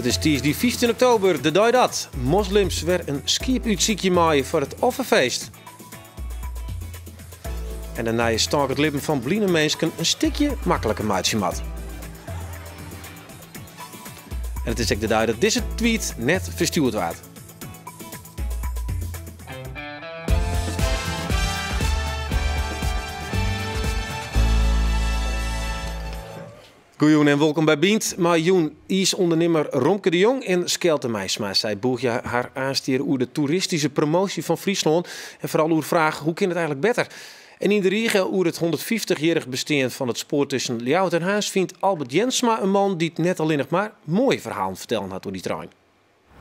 It is tiisdei 15 oktober, de dei dat moslims wer in skiep útsykje meie foar it offerfeest. En de nije stôk it libben fan bline minsken in stikje makliker meitsje moat. En it is ek de dei dat dizze tweet net ferstjoerd waard. Goejûn en wolkom by Bynt. Mei jûn iisûndernimmer Romke de Jong en Skelte Meinsma. Sy bûgje har aanst hjir oer de toeristyske promoasje fan Fryslân en foaral oer fraach hoe kin it eigenlik better. En yn de rige oer it 150-jierrich bestean fan it spoar tusken Ljouwert en Harns fynt Albert Jensma in man dy't net allinnich mar moaie ferhalen fertellen hat oer dy trein.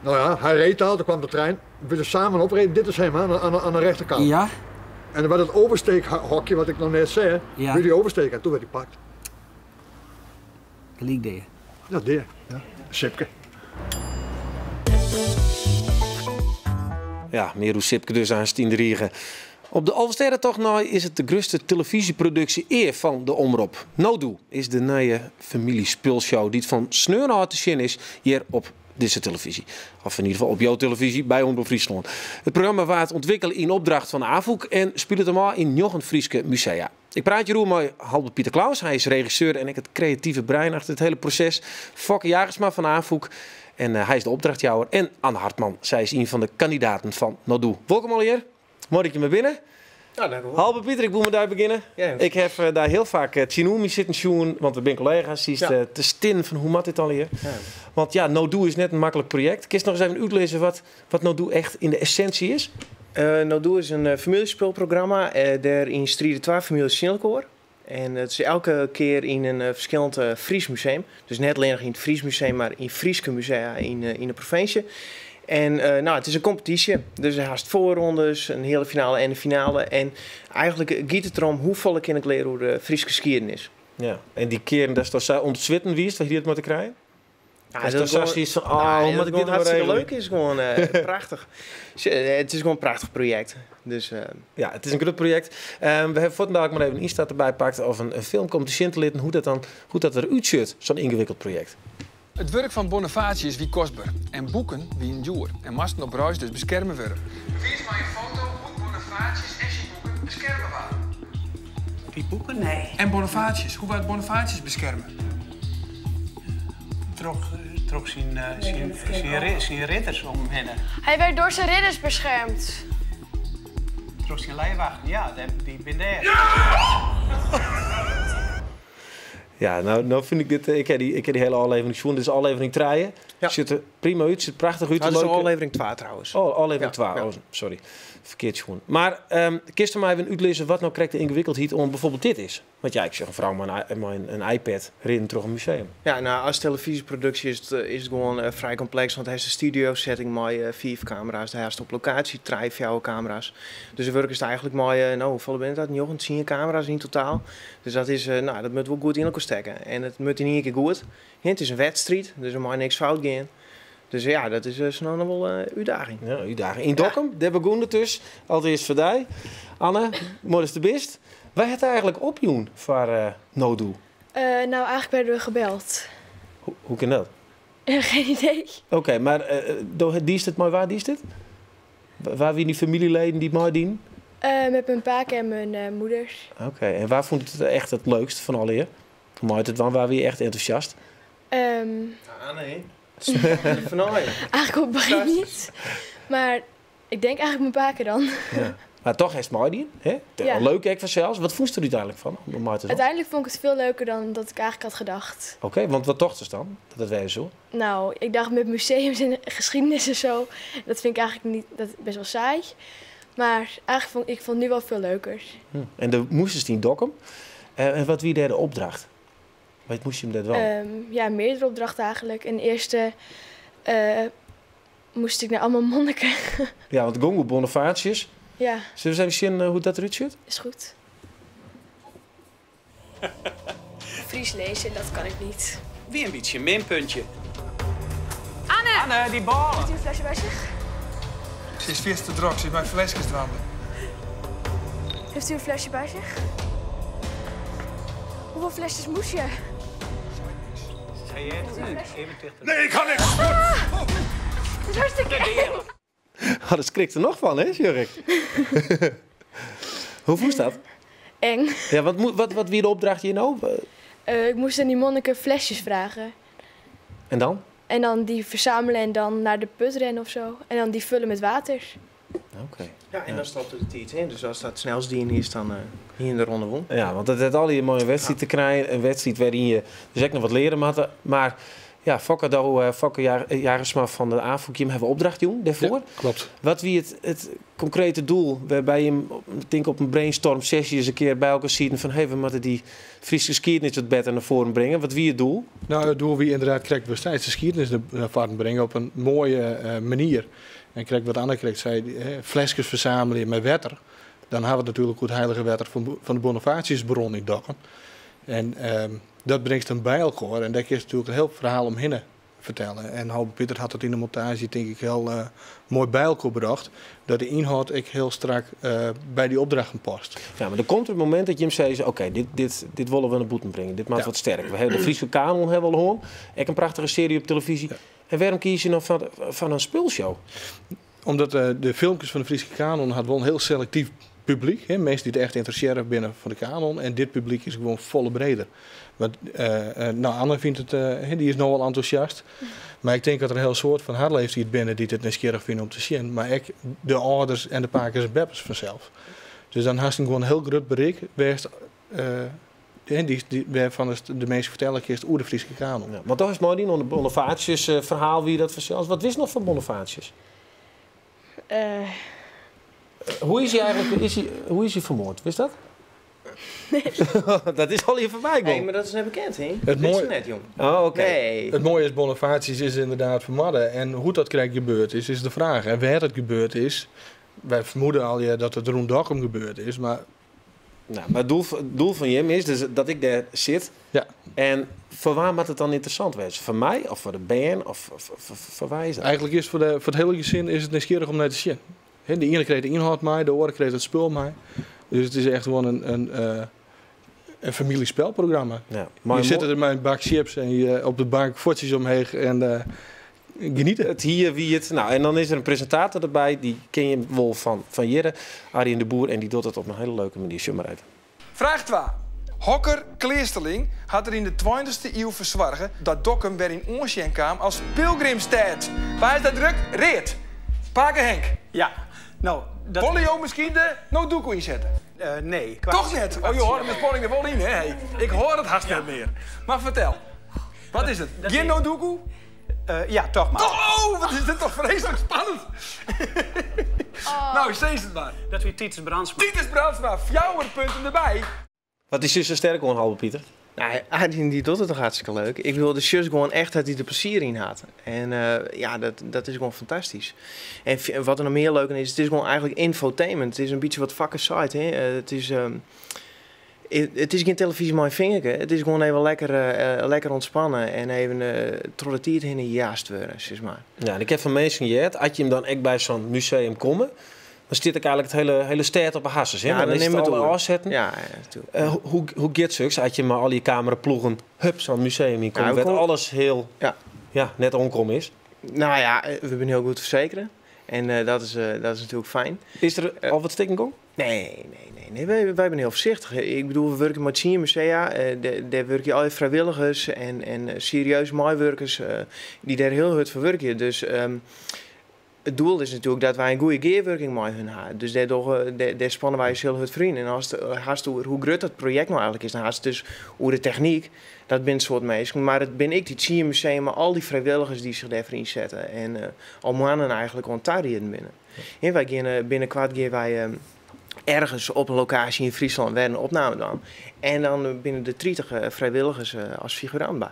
Nou ja, hij reed al, toen kwam de trein. We zijn samen opreden, dit is hem aan de rechterkant. Ja. En er werd het oversteekhokje, wat ik nog net zei, Ja. weer die oversteken en toen werd hij pakt. Gelyk dea. Ja, dea. Ja. Sipke. Ja, mear oer Sipke dus aanst yn de rige. Op de Alvestêdetocht nei is it de grutste telefyzjeproduksje ea fan de Omrop. No Doe is de nije famyljespulshow dy't fan sneon ôf te sjen is hjir op dizze telefyzje. Of yn ieder gefal op jo telefyzje by Omrop Fryslân. It programma waard ûntwikkele yn opdracht fan de Afûk en spilet him ôf yn njoggen Fryske musea. Ik praat hjiroer mei Halbe Piter Claus. Hy is regisseur en ek it kreative brein achter it hiele proses. Fokke Jagersma fan de Afûk en hy is de opdrachtjouwer. En Anne Hartman, sy is ien fan de kandidaten fan No Doe. Wolkom allegear. Moai dat jimme binne. Ja, dank u wol. Halbe Piter, ik woe mei dy begjinne. Ja. Ik haw dy hiel faak tsjinoer my sitten sjoen, want we binne kollega's, siest te stinnen fan hoe moat dit allegear. Ja. Want ja, No Doe is net in maklik projekt. Kinst noch ris even útlizze wat No Doe echt yn de essinsje is? No Doe is in famyljespulprogramma. Dêryn stride twa famyljes tsjin elkoar. En it is elke kear yn in ferskillend Frysk museum. Dus net allinnich yn it Frysk Museum, mar yn Fryske musea yn de provinsje. En nou, it is in kompetysje. Dus hast foarrondes, in heale finale en in finale. En eigenlik giet it derom hoefolle kin ik leare oer de Fryske skiednis. Ja, en dy kearen datsto sa ûntswitten wiest, wat hie dat mei te krijen? Ja, dat dat is is sa gewoon van, oh, Nee, hoe dat moet ik dit gewoon nou hartstikke regelen? leuk is gewoon prachtig. Het is gewoon een prachtig project. Dus, Ja, it is in grut projekt. We hawwe fuortendalik mar even in ynstart derby pakt of in film om te sjen te litten hoe dat dan, hoe dat derút sjocht, sa'n yngewikkeld projekt. It wurk fan Bonifatius wie kostber en boeken wienen djoer en moasten op reis dus beskerme wurde. Bewiis mei in foto hoe't Bonifatius en syn boeken beskerme waarden. Dy boeken? Nee. En Bonifatius, hoe waard Bonifatius beskerme? Troch syn ridders om him hinne. Hy waard troch syn ridders beskerme. Troch syn lijwachten, ja, dy binne dêr. Ja, nou fyn ik dit, ik ha dy hiele ôflevering sjoen. Dit is ôflevering trije. Ja. Sjocht der prima út, sjocht prachtich út. Dat is Leuke ôflevering 2 trouwens. Oh, ôflevering Ja, 2. ja. Oh, sorry. Ferkeard sjoen. Mar kinst my even útlizze wat no krekt de yngewikkeldheid oan byfoarbyld dit is? Want ja, ik sjoch in frou mei in iPad rinnen troch in museum. Ja, nou, as telefyzjeproduksje is it gewoan frij kompleks, want hast in studiosetting mei 5 kamera's, dêr hast op lokaasje 3, 4 kamera's. Dus de wurkest eigenlik mei, nou, hoefolle binne dat? 9, 10 kamera's yn totaal. Dus dat is, nou, dat moat wol goed yn elkoar stekke. En it moat yn ien kear goed. It is in wedstriid, dus der mei niks fout gean. Dus ja, dat is no noch wol in útdaging. Ja, útdaging. Yn Dokkum, dêr begûn it dus. Alteast foar dy. Anne, moai datst der bist. Wa hat eigenlik opjûn foar No Doe? Nou, eigenlik werden we gebeld. Hoe kin dat? Geen idee. Oké, mar do diest it mei wa diest it? Wa wiene dy famyljeleden dy't meidienen? Met myn pake en myn moeder. Oké, en wa fûn it echt it leukst fan allegear? Om mei te dwaan, wa wie echt entûsjast? Anne, hè? Fan Eigenlik op it begjin net. Mar ik tink eigenlik myn pake dan. Ja. Mar dochs hast meidien, hè? Ja. Leuk ek fansels. Wat fûnst der úteinlik fan om mei te dwaan? Uiteindelijk vond ik het veel leuker dan dat ik eigenlijk had gedacht. Oké, want wat tochtest dan dat it wêze soe? Nou, ik dacht met museums en geschiedenis en zo. Dat vind ik eigenlijk niet, dat is best wel saai. Maar eigenlijk vond ik vond het nu wel veel leuker. En do moastest yn Dokkum. En wat wie dêr de opdracht? Wat moast je dêr dwaan? Ja, meerdere opdrachten eigenlijk. In de eerste moest ik naar allemaal monniken. Ja, want Gongo Bonifatius. Ja. Sille we ris even sjen hoe't dat derút sjocht? Is goed. Fries lezen, dat kan ik niet. Wie in bytsje in minpuntje. Anne! Anne, dy bal! Heeft u een flesje bij zich? Se is fierste drok, se is mei fleskes dwaande. Heeft u een flesje bij zich? Hoeveel flesjes moest je? Nee, ik ha niks! Het is hartstikke eng. Oh, daar schrikt er nog van, hè, Jurk? Hoe voelt dat? Eng. Ja, wat wie de opdracht hier nou? Ik moest aan die monniken flesjes vragen. En dan? En dan die verzamelen en dan naar de put rennen of zo. En dan die vullen met water. Oké. Ja, en dan stopt het iets in. Dus als dat snelst die is, dan hier in de ronde won. Ja, want dat het al die mooie wedstrijd te krijgen. Een wedstrijd waarin je dus ook nog wat leren moet. Maar ja, Fokke, Fokke Jagersma van de AFOK, hebben we opdracht doen daarvoor. Ja, klopt. Wat wie het concrete doel waarbij je hem, denk op een brainstorm sessie eens een keer bij elkaar ziet van hey, we moeten die Friese geschiedenis wat beter naar voren brengen. Wat wie het doel? Nou, het doel wie inderdaad krijgt we steeds de geschiedenis naar voren brengen op een mooie manier. En krijg wat Anne krijgt, zei, hè, flesjes verzamelen met wetter. Dan hebben we natuurlijk het heilige wetter van de Bonifatiusbron in Dokkum. En dat brengt hem bij elkaar. En daar kun je natuurlijk een heel verhaal omheen vertellen. En Halbe Pieter had het in de montage, denk ik, heel mooi bij elkaar gebracht. Dat de inhoud ik heel strak bij die opdrachten past. Ja, maar er komt het moment dat Jim zei, oké, dit willen we naar boeten brengen. Dit maakt wat sterk. We hebben de Friese Kanon hebben we al gehoord. Ook een prachtige serie op televisie. En waarom kies je nou van een spulshow? Omdat de filmpjes van de Friese Kanon had wel een heel selectief publiek. Hè? Mensen die het echt interesseren binnen van de kanon. En dit publiek is gewoon volle breder. Want Anne vindt het, hè, die is nog wel enthousiast. Maar ik denk dat er een heel soort van haar leeftijd binnen die het nieuwsgierig vinden om te zien. Maar ik, de ouders en de pakers en beppers vanzelf. Dus dan had ik gewoon een heel groot bereik. Hè, die, waarvan het de meeste vertellen is oer de Friese kanon. Ja, want dat is mooi, die onder Bonifatius verhaal, wie dat vanzelf. Wat wist nog van Bonifatius? Hoe is hij eigenlijk, is hij, hoe is hij vermoord? Wist dat? Nee. Dat is al hier voorbij gekomen. Nee, maar dat is net bekend, hè? Het Dat is mooie net, jong. Oh, oké. Nee. Het mooie is, Bonifatius is inderdaad vermoord. En hoe dat krijgt gebeurd is, is de vraag. En waar het gebeurd is, wij vermoeden al ja, dat het rond Dokkum gebeurd is, maar... Nou, maar het doel van Jim is dus dat ik daar zit. En voor waar moet het dan interessant wezen? Voor mij of voor de band? Of voor waar is dat? Eigenlijk is voor het hele gezin is het nieuwsgierig om naar te zien. Hè, de ene kreeg de inhoud mee, de andere kreeg het spul mee. Dus het is echt gewoon een familiespelprogramma. Ja, maar je zit er met een bak chips en je op de bank voetjes omheen en genieten. Het hier, wie het. Nou, en dan is er een presentator erbij, die ken je wel van Jirre, Arjen de Boer, en die doet het op een hele leuke manier. Zullen we maar even. Vraag 2. Hokker Kleersterling had er in de 20e eeuw verzorgen dat Dokkum weer in Oonsjen kwam als pilgrimstad. Waar is dat druk? Reet. Paken Henk. Ja, nou... Dat... Wil je misschien de NoDoekoe inzetten? Nee. Toch net? Oh joh, hoor, de spanning er wel in, hè? Hey. Ik hoor het haast niet meer. Maar vertel, wat is het? Geen NoDoekoe? Ja, toch maar. Toch? Oh, wat is dit toch vreselijk spannend. Oh. Nou, steeds het maar. Dat wie Titus Brandsma. Titus Brandsma, 4 punten erbij. Wat is dus zo sterk om, Halbe Pieter? Nou, Arjen die doet het toch hartstikke leuk. Ik wil de zus gewoon echt dat hij er plezier in had. En ja, dat is gewoon fantastisch. En wat er nog meer leuk in is, het is gewoon eigenlijk infotainment. Het is een beetje wat vakke site, hè. Het is geen televisie maar een vingerke. Het is gewoon even lekker ontspannen en even trotteerd heen en juist worden, zeg maar. Ja, en ik heb van mensen gehoord, als je hem dan echt bij zo'n museum komen, dan zit ik eigenlijk het hele stad op de hassers, hè? Ja, Dan dan is neem het het alle door. afzetten. Ja, ja, natuurlijk. Hoe gaat zulks? Als je maar al je cameraploegen, hup, zo'n museum in komt, Ja, we werd komen alles heel, Ja. ja, net onkom is. Nou ja, we zijn heel goed verzekeren. En dat is natuurlijk fijn. Is er al wat stikken kom? Nee, nee, nee, nee. Wij zijn heel voorzichtig. Ik bedoel, we werken met 10 musea. Daar werken al vrijwilligers en serieus meewerkers die daar heel hard voor werken. Dus het doel is natuurlijk dat wij een goede gearworking met hun hebben. Dus daar spannen wij ons heel hard voor in. En als het haast over hoe groot dat project nou eigenlijk is, dan haast het dus over de techniek. Dat ben een soort mensen. Maar dat ben ik, die 10 museum, maar al die vrijwilligers die zich daarvoor inzetten. En al maanden eigenlijk ontarien binnen. En wij gaan binnenkort gaan wij ergens op een locatie in Friesland weer een opname dan. En dan binnen de 30 vrijwilligers als figurant bij.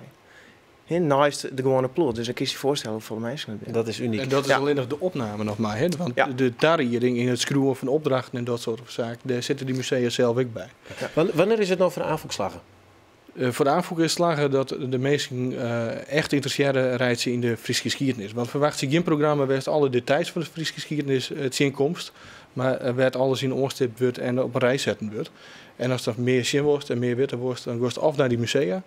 Hè, naast de gewone ploeg. Dus dan kun je je voorstellen hoeveel mensen het zijn. Dat is uniek. En dat is alleen nog de opname nog maar. Hè? Want de tariëring in het schroeven van opdrachten en dat soort zaken, daar zitten die musea zelf ook bij. Wanneer is het nou voor de aanvoegslagen? Voor de aanvoer is slagen dat de meesten echt interesseren reizen in de Friese geschiedenis. Want verwacht ze geen programma waar alle details van de Friese geschiedenis het zin komst, maar werd alles in oorstipt wordt en op een rij zetten wordt. En als dat meer zin wordt en meer witte wordt, dan wordt het of naar die musea,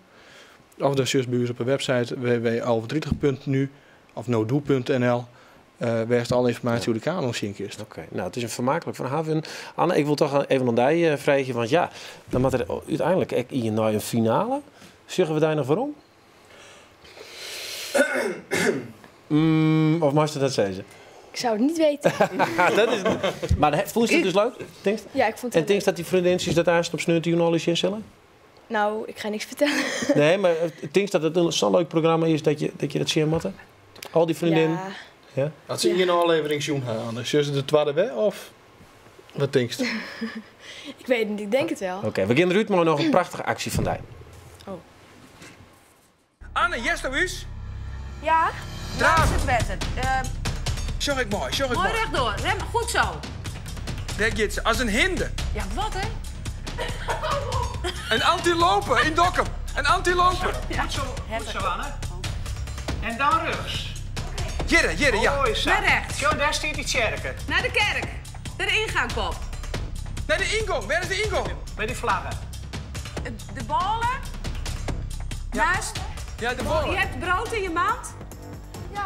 Of dan sjochst by ús op de website www.alvetritich.nu of nodoe.nl uh, wêr'tst alle ynformaasje oer de kanon sjen kinst. Oké, nou, it is in fermaaklik ferhaal. Anne, ik wol toch even oan dy freegje, want ja, dan moat der úteinlik ek ien nei in finale. Sjogge we dy noch werom? Of meist it net sizze? Ik zou het niet weten. Dat is, mar fûnst it dus leuk, tinkst? Ja, ik fûn it En tinkst dat dy freondintsjes dat aanst op sneontejûn al sjen sille? Nou, ik ga niks fertelle. Nee, mar tinkst dat it sa'n leuk programma is dat je dat sjen moatte? Al dy freondinnen? Ja. Ja? As se ien ôflevering sjoen ha, Anne, sjogge se de twadde wer of wat tinkst? Ik weet het niet, ik denk het wel. Oké, we gean derút mei noch in prachtige aksje fan dy. Oh. Anne, hearsto ús? Ja, Draaf. langs it wetter. Sjoch ik mei, sjoch ik Moai mei. rjochtdoor, rem, goed zo. Dêr giet se, as in hinde. Ja, wat hè? In antilope yn Dokkum. In antilope. Goed zo, goed zo, Anne. En dan rjochts. Hjirre, hjirre, ja. Moai sa. Nei rjochts. Sjoch, dêr stiet dy tsjerke. Nei de kerk. De yngong op. Nei de yngong, wêr is de yngong? By dy flagge. De bôle. Naast. Ja, de Je bôle. hebt brood in je mand. Ja.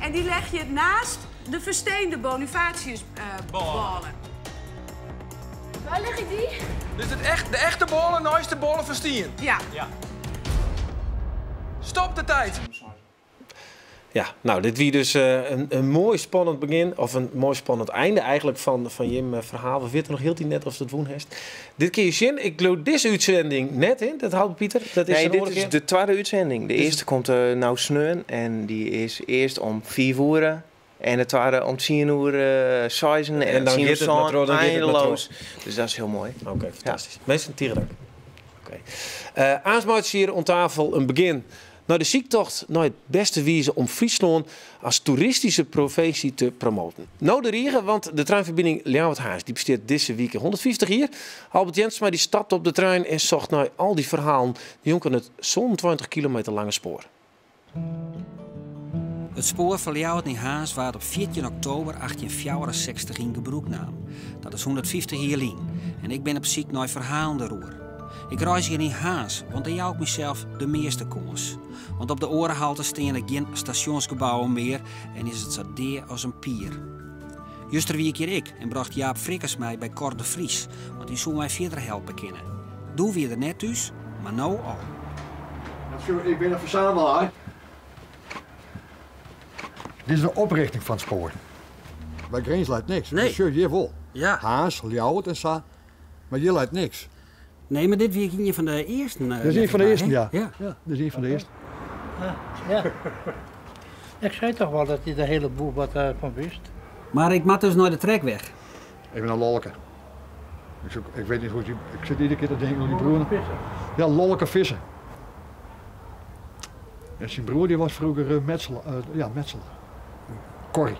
En die leg je naast de versteende Bonifatius bôle. Waar leg ik die? Dus it echt, de echte bôle neist de bôle fan stien. Ja. Ja. Stop de tiid. Ja, nou, dit wie dus in moai spannend begjin, of in moai spannend ein eigentlik fan jim ferhaal. We witte noch hieltyd net oftst it wûn hast. Dit kinne je sjen. Ik leau dizze útsending net yn, dat hâldt Pieter. Dat is Nee, in dit oare is kear. de twadde útsending. De earste komt no sneon en dy is earst om 5 oere. En de twadde om 10 oere 6 en En dan 10 giet it mar troch, dan giet it mar eindeloos. Dus dat is hiel moai. Oké, fantastysk. Minsken, tige tank. Oké. Aanst meitsje hjir oan tafel in begjin nei de syktocht nei it bêste wize om Fryslân as toeristyske provinsje te promoaten. No de rige, want de treinferbining Ljouwert-Harns dy bestiet dizze wike 150 jier. Albert Jensma dy stapt op de trein en socht nei al dy ferhalen njonken it 27 kilometer lange spoar. It spoar fan Ljouwert nei Harns waard op 14 oktober 1864 yn gebrûk naam. Dat is 150 jier lyn. En ik bin op syk nei ferhalen deroer. Ik reizgje yn Harns, want dêr jou ik mysels de measte kâns. Want op de oare halte steane gjin stasjonsgebouwen mear en is it sa dea as in pier. Juster wie ik hjir ek en brocht Jaap Frikkers my by Cor de Vries, want dy soe my fierder helpe kinne. Doe wie er net thús, mar no al. Ik bin in fersamelaar. Dit is de oprjochting fan it spoar. By Grins leit niks. Nee. Sjoch, hjir wol. Ja. Harns, Ljouwert en sa. Mar hjir leit niks. Nee, mar dit wie ien fan de earsten. Dit is ien fan de earsten, ja. Ja. Ja, dit is ien fan de earsten. Ja. Ik sei toch wol dat hy de hiele boel wat fan wist. Mar ik moat dus nei de Trekweg. Even nei Lolke. Ik, zoek, ik weet niet hoe die, ik zit iedere keer te denken aan die broer. Ja, Lolke Visser. En syn broer dy wie froeger metselaar. Ja, metselaar. Corrie.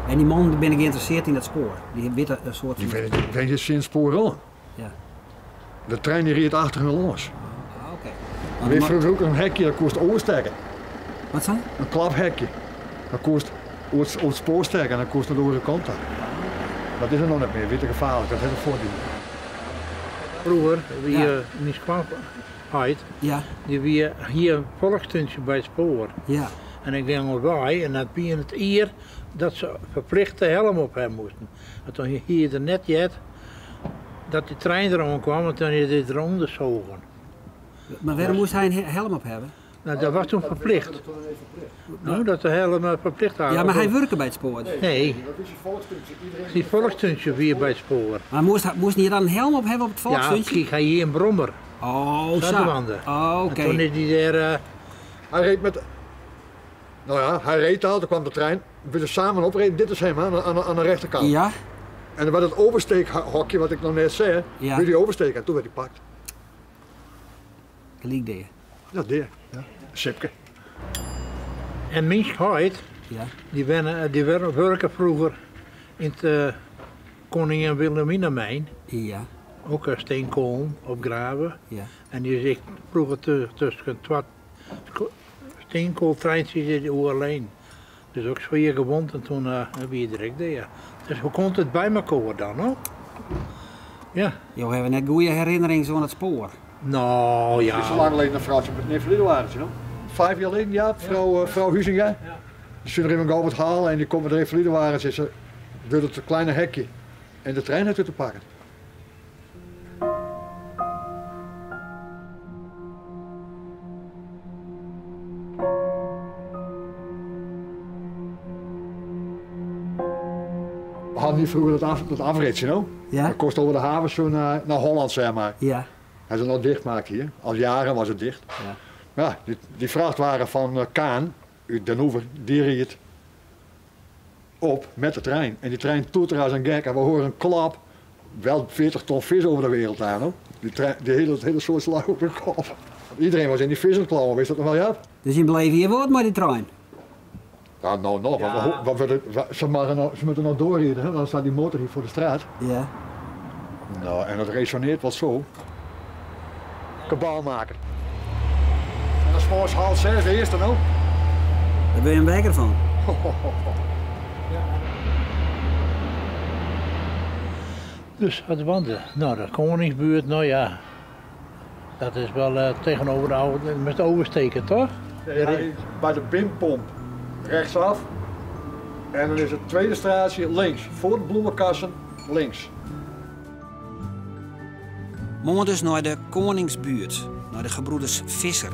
En dy mannen binne geynteressearre yn dat spoar. Dy witte in soart Dy fan. weet het tsjin it spoar oan. Ja. De trein dy ried achter hun lâns. Ah, oké. We hiene froeger ek in hekje, dat koest oerstekke. Wat sa? In klaphekje. Dat koest oer it spoar stekke en dan koest nei de oare kant ta. Dat is der noch net mear, wie te gefaarlik, dat hat in foardiel. Froeger wie Ja. myn skoanheit, Ja, dy wie hie in folkstúntsje by it spoar. ja. En ik gyng wei en dat wie yn it jier dat se ferplicht de helm op ha moasten. Want dan hie er net heard dat dy trein deroan kaam en doe is hy derûnder sogen. Mar wêrom moast hy in helm op hawwe? Nou, dat wie doe ferplicht. Nou, dat de helm ferplicht wie. Ja, mar hy wurke by it spoar. Nee, Dat is in folkstúntsje. Iedereen dy folkstúntsje wie by it spoar. Mar moast hy dan in helm op hawwe op it Ja, folkstúntsje? kyk, hy hie in brommer. Oh, sa. Sadwaande. Oh, oké. En doe is hy dêr... Hy ried mei. Nou ja, hy ried al, doe kaam de trein. We binne samen opriden. Dit is him oan de rjochterkant. Ja, En dan wie dat oersteekhokje, wat ik noch net sei, Ja. wie dy oersteken en doe waard hy pakt. gelyk dea. Ja, dea. Ja. Sipke. En myn heit, Ja. dy wenne, dy wurke froeger yn it Koningin Wilhelminamyn. Ja, Ek in steenkoal opgrave. ja. En dy is ek froeger tusken twa steenkoaltreintsjes oer. Dus ek swier ferwûne en doe wie er ek dea. Dus hoe komt it by mekoar dan, no? Ja, Jo hawwe net goede herinnerings oan it spoar. No ja. Is zo lang geleden een vrouwtje met een invalide wagentje, no? 5 jaar geleden, ja, mevrouw Huizinga. Ja. Die zullen er even gauw wat halen en die komt met een invalide wagentje. Ze doet het kleine hekje en de trein heeft het te pakken. We hadden hier vroeger dat afritje, no? Ja. Dat kost over de haven zo naar Holland, zeg maar. Ja. Hij is er nog dichtmaakt hier. Al jaren was het dicht. Ja. Maar ja, die vrachtwagen van Kaan, uit Den Oever, die reed op met de trein. En die trein toeterde als een gek en we horen een klap. Wel 40 ton vis over de wereld aan, hoor. Die trein, die hele, het hele soort slag op de kop. Iedereen was in die vis aan het klauwen, wist dat nog wel, Jaap? Dus je bleef hier woord met die trein? Ja, nou nog. Ja. Ze moeten nog doorrijden, hè? Dan staat die motor hier voor de straat. Ja. Nou, en dat resoneert wel zo. Kabaalmaker. En dat is volgens 5:30 de eerste, nou. Daar ben je een wekker van. Ja. Dus het wandelen, nou, de Koningsbuurt, nou ja, dat is wel tegenover de oude, met oversteken, toch? Nee, bij de Bimpomp rechtsaf en dan is het tweede straatje links, voor de bloemenkassen links. Morgen dus naar de Koningsbuurt, naar de gebroeders Visser.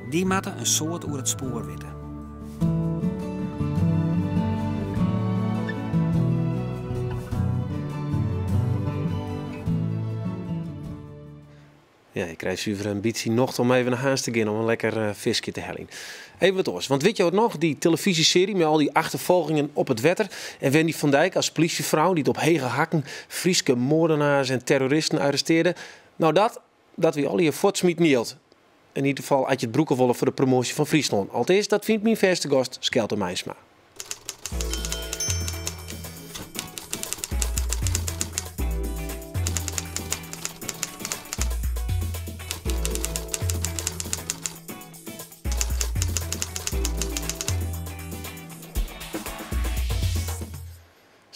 Die matten een soort oer het spoor witten. Ja, je krijgt zuiver ambitie nog om even naar huis te gaan om een lekker visje te halen. Even wat oors, want weet je wat nog? Die televisieserie met al die achtervolgingen op het wetter. En Wendy van Dijk als politievrouw die het op hege hakken Frieske moordenaars en terroristen arresteerde. Nou dat we al hier voortsmiet niet. In ieder geval uit je het broekenwollen voor de promotie van Friesland. Althans, dat vindt mijn verste gast Skelte Meinsma.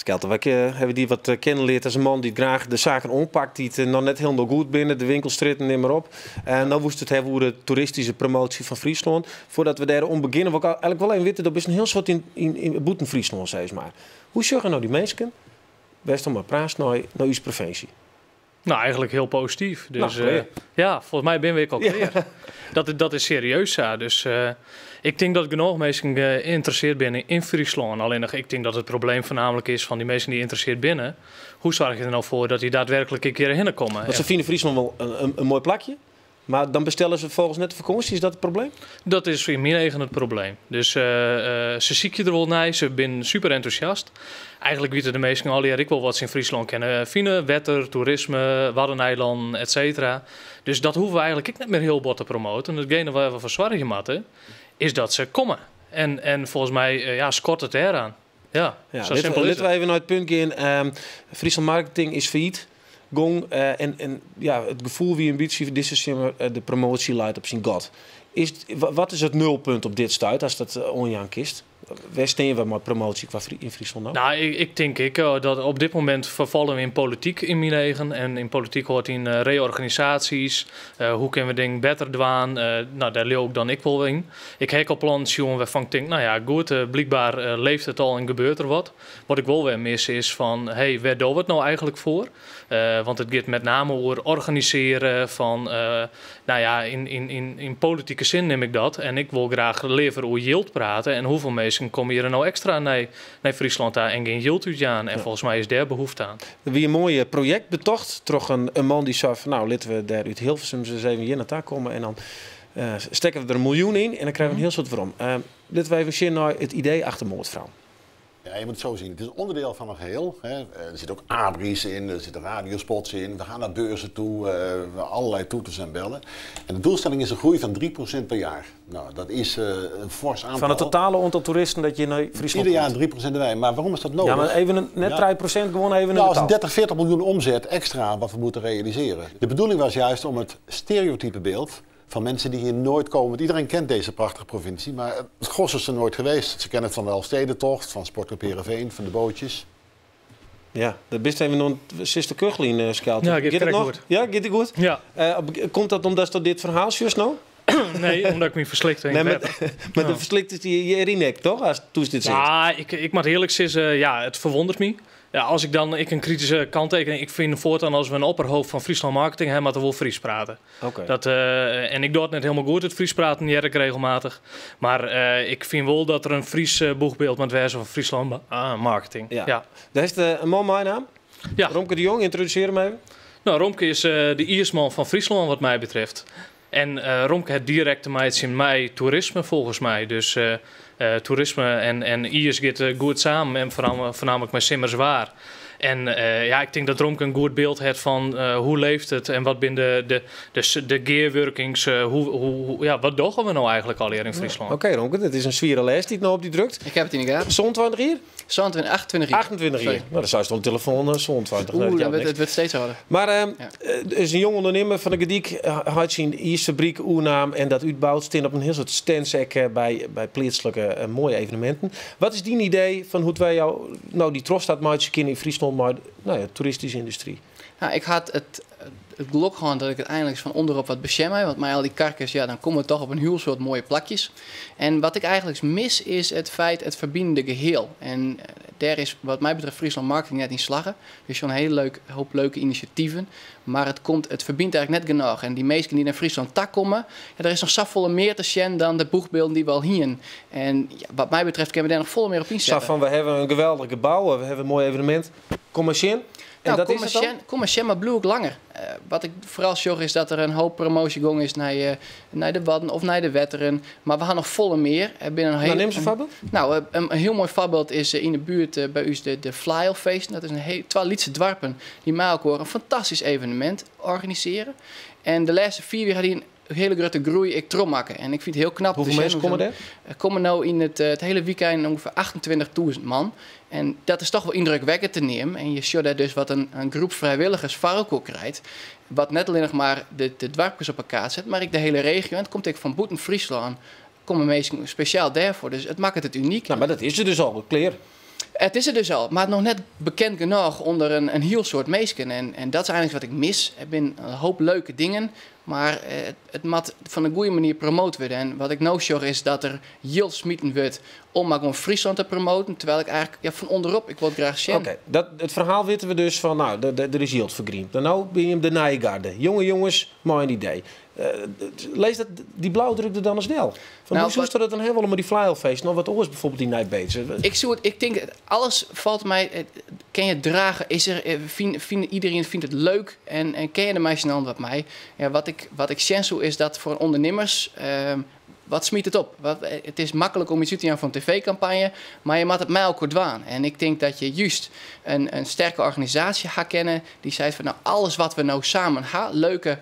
Skelte, wij hebben die wat kennen geleerd als een man die graag de zaken oppakt, die het nog net helemaal goed binnen, de winkelstritten, neem maar op. En dan moest het hebben over de toeristische promotie van Friesland. Voordat we daar om beginnen, wil ik eigenlijk wel even weten, dat is een heel soort in boeten Friesland, zeg maar. Hoe zorgen nou die mensen, best om maar praat naar uw provincie? Nou, eigenlijk heel positief. Dus, Nou, ja, volgens mij ben ik al klaar. Ja. Dat is serieus, ja. Dus ik denk dat genoeg mensen geïnteresseerd zijn in Friesland. Alleen nog, ik denk dat het probleem voornamelijk is van die mensen die geïnteresseerd binnen. Hoe zorg je er nou voor dat die daadwerkelijk een keer heen komen? Want ze vinden Friesland wel een mooi plakje. Maar dan bestellen ze volgens net de vakantie. Is dat het probleem? Dat is in mijn eigen het probleem. Dus ze ziek je er wel naar, ze zijn super enthousiast. Eigenlijk weten de meesten al ik wel wat ze in Friesland kennen. Fine, wetter, toerisme, Waddeneilanden, et cetera. Dus dat hoeven we eigenlijk ik niet meer heel bot te promoten. Hetgene waar we voor zorgen moeten, is dat ze komen. En volgens mij ja, schort het eraan. Ja, ja, zo simpel is laten we het. even naar het punt gaan. Friesland Marketing is failliet. Gong, en ja, het gevoel wie ambitie dit is de promotie leidt op zijn gat. Wat is het nulpunt op dit stuit als dat onjaan kist? Waar staan we met promotie qua in Friesland nou? Nou, ik denk dat op dit moment vervallen we in politiek in mijn eigen. En in politiek hoort in reorganisaties. Hoe kunnen we dingen beter doen? Nou, daar leeuw ik dan ik wel in. Ik heb al plannen jongen, waarvan ik denk, nou ja, goed, blijkbaar leeft het al en gebeurt er wat. Wat ik wel weer mis is van, hey, waar doen we het nou eigenlijk voor? Want het gaat met name over organiseren van, nou ja, in politieke zin neem ik dat. En ik wil graag liever over yield praten en hoeveel mensen komen hier nou extra naar Friesland daar en geen yield uit aan. En ja. Volgens mij is daar behoefte aan. Er wie een mooi project betocht, toch een man die zei van, nou, laten we daar uit Hilversum eens even hier naartoe komen en dan stekken we er 1 miljoen in en dan krijgen we een heel soort waarom. Dit wij even zien naar het idee achter Moordvrouw. Ja, je moet het zo zien. Het is onderdeel van een geheel. Hè. Er zitten ook abris in, er zitten radiospots in. We gaan naar beurzen toe, allerlei toeters en bellen. En de doelstelling is een groei van 3% per jaar. Nou, dat is een fors aantal. Van het totale aantal toeristen dat je naar Friesland Ieder jaar 3% erbij. Maar waarom is dat nodig? Ja, maar even een, net ja. 3% gewoon even een Nou, als 30, 40 miljoen omzet extra wat we moeten realiseren. De bedoeling was juist om het stereotype beeld van mensen die hier nooit komen. Want iedereen kent deze prachtige provincie, maar het gros is er nooit geweest. Ze kennen het van de Elfstedentocht, van Sportclub Heerenveen, van de bootjes. Ja, dat bist even oan Sister Kuchlin, Skelte. Ja, giet Giet it krekt noch? goed. Ja, giet it goed? Ja. Komt dat omdatst dit ferhaal sjochst no? Nee, omdat ik my ferslikte yn Nee, wetter. mar de ferslikt is dy hjiryn ek, toch? As doe'tst dit sizst. Ja, ik moat earlik sizze, ja, it ferwûnderet my. Ja, as ik dan ek in krityske kanttekening, ik fyn fuortan as we in opperhoofd fan Fryslân Marketing ha, moat er wol Frysk prate. En ik doch it net hielendal goed, it Frysk praten hear ik regelmatich. Mar ik fyn wol dat der in Frysk boechbyld moat wêze fan Fryslân Marketing. Ja. Ja. Dêr is in man meinaam. Ja. Romke de Jong, yntrodusearje him even. No, Romke is de iisman fan Fryslân wat my betreft. En Romke hat direkt te meitsjen mei toerisme folgens my. Dus toerisme en iis giet goed samen en foarnaamlik mei simmers waar. En ja, ik tink dat Romke in goed byld hat fan hoe leeft it en wat binne de gearwurkings, ja, wat dogge we no eigentlik allegear yn Fryslân? Oké, Romke, dat is in swiere lêst dy't no op dy drukt. Ik ha it yn 'e gaten. 27 jier? 27, 28 jier. 28 jier. Sorry. No, dan seist oan de telefoan 27. Oeh, Nee, dat dan jout niks. it wurdt steeds harder. Mar is in jong ûndernimmer fan de Gerdyk, hat syn iisfabryk oernaam en dat útboud. Stean op in hiel soad stands ek by pleatslike moaie eveneminten. Wat is dyn idee fan hoe't wy jou no dy trochstart meitsje kinne yn Fryslân mei, no ja, toeristyske yndustry? No, ik ha it gelok hân dat ik it einliks fan ûnderop wat besjen mei. Want mei al dy karkes, ja, dan komme we toch op in hiel soad moaie plakjes. En wat ik eigentlik mis is it feit it ferbinende geheel. En dêr is wat my betreft Fryslân Marketing net yn slagge. Der is in hiele hoop leuke inisjativen. Mar it ferbynt eigentlik net genôch. En dy minsken dy't nei Fryslân takomme, ja, der is noch safolle mear te sjen dan de boechbylden dy't we al hienen. En ja, wat my betreft kinne we dêr noch folle mear op ynsette. Sa fan, we hawwe in geweldich gebou, we hawwe in moai evenemint. Kom mar sjen. En No, dat kom is mar it dan? sjen, kom mar sjen, mar bliuw ek langer. Wat ik foaral sjoch is dat der in hoop promoasje gong is nei de Wadden of nei de Wetteren. Mar we hawwe noch folle mear. Er binne in No, hiel nim ris in foarbyld. No, in hiel moai foarbyld is yn de buert by ús de Flaeijelfeesten. Dat is twa lytse doarpen dy't mei elkoar in fantastysk evenemint organisearje. En de lêste 4 jier ha dy in hiele grutte groei ek trochmakke. En ik fyn it hiel knap Hoefolle te minsken sjen komme hoe dêr? Er komme no yn it hiele wykein ûngefear 28.000 man. En dat is toch wol yndrukwekkend te neamen. En je sjogge dêr dus wat in groep frijwilligers foar elkoar krijt. Wat net allinnich mar de doarpkes op 'e kaart set, mar ek de hiele regio. En it komt ek fan bûten Fryslân. Komme minsken spesjaal dêrfoar. Dus it makket it unyk. No, mar dat is der dus al, klear. It is der dus al, mar noch net bekend genôch ûnder in hiel soad minsken. En dat is eigentlik wat ik mis. Der binne in hoop leuke dingen, mar it moat fan in goede manier promoat wurde. En wat ik no sjoch is dat der jild smiten wurdt om mar gewoan Fryslân te promoaten, terwijl ik eigentlik, ja, fan ûnderop, ik wol it graach sjen. Oké, it ferhaal witte we dus fan, no, der is jild fergriemd. En no binne jim de nije garde. Jonge jonges mei in idee. Lês dy blauwdruk der dan ris del. Fan hoe soest dat dan hawwe wolle mei dy Flaeijelfeesten of wat oars bijvoorbeeld yn Nij Beets? Ik soe it, ik tink, alles falt my, kin je drage, is er, fyn, iedereen fynt it leuk en kin je der mei syn wat mei? Ja, wat ik sjen soe is dat foar ûndernimmers, wat smyt it op? It is maklik om yts út te jaan fan in tv-kampanje, mar je moatte it mei elkoar dwaan. En ik tink dat je juist in sterke organisaasje ha kinne dy't seit fan, no, alles wat we no samen ha, leuke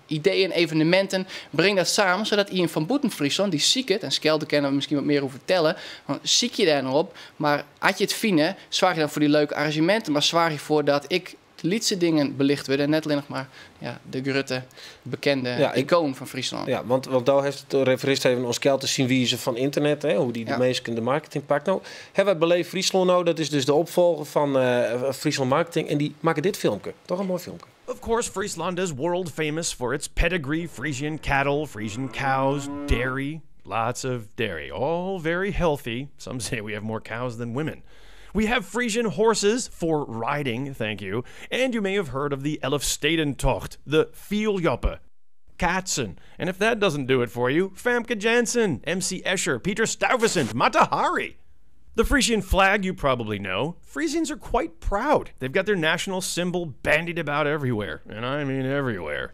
ideeën, eveneminten, bring dat samen, sadat ien fan bûten Fryslân, dy siket, en Skelte kin der miskien wat mear oer fertelle, want sykje dêr noch op, mar as je it fine, soargje dan foar dy leuke arrangeminten, mar soargje derfoar dat ek de lytse dingen belicht wurde en net allinnich mar, ja, de grutte bekende Ja, icoon fan Fryslân. Ja, want do hast it referearre even oan Skelte syn wize fan ynternet, hè, hoe't dy de minsken de marketing pakt. No, hawwe wy Beleef Fryslân no, dat is dus de opfolger fan Fryslân Marketing en dy makke dit filmke. Toch in moai filmke. Of course, Friesland is world famous for its pedigree Frisian cattle, Frisian cows, dairy, lots of dairy, all very healthy. Some say we have more cows than women. We have Frisian horses for riding, thank you. And you may have heard of the Elfstedentocht, the Fierljeppen, Kaatsen. And if that doesn't do it for you, Famke Janssen, MC Escher, Peter Stuyvesant, Mata Hari. The Frisian flag you probably know. Frisians are quite proud. They've got their national symbol bandied about everywhere. And I mean everywhere.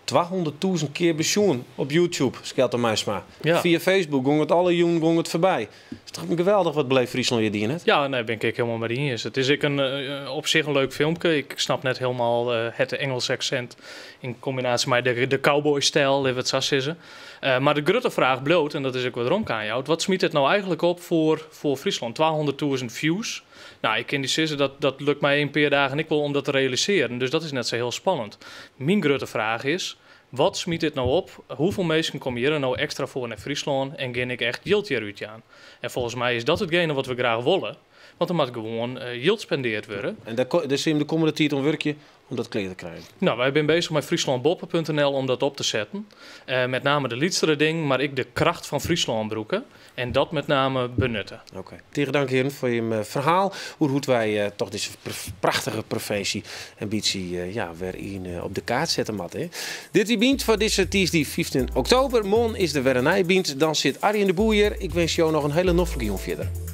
200.000 kear besjoen op YouTube, Skelte Meinsma. Ja. Fia Facebook gong it alle jûnen gong it foarby. Is toch geweldich wat Beleef Fryslân hjir dien hat? Ja, nee, bin ik hielendal mei iens. It is ek op sich in leuk filmke. Ik snap net hielendal it Ingelsk aksint yn kombinaasje mei de cowboy-styl, litte we it sa sizze. Mar de grutte fraach bliuwt, en dat is ek wat Romke oanjout, wat smyt it no eigentlik op foar Fryslân? 200.000 views. No, ik kin dy sizze, dat lukt my in pear dagen ek wol om dat te realisearjen. Dus dat is net sa hiel spannend. Myn grutte fraach is, wat smyt dit no op? Hoefolle minsken komme hjir no ekstra foar nei Fryslân en gean ik echt jild hjir útjaan? En folgens my is dat itgene wat we graach wolle. Want der moat gewoan jild spendeard wurde. En dêr dêr sille jim de kommende tiid oan wurkje om dat klear te krijen? No, wy binne bezich mei fryslânboppe.nl om dat op te setten. Met name de lytsere dingen, mar ek de kracht fan Fryslân brûke en dat met name benutte. Oké. Tige dank hearen foar jim ferhaal oer hoe't wy toch dizze prachtige provinsje in bytsje ja, wer yn op de kaart sette moatte. Dit wie Bynt foar dizze tiisdei 15 oktober. Moarn is der wer in nije Bynt. Dan sit Arjen de Boer hjir. Ik winskje jo noch in hiele noflike jûn fierder.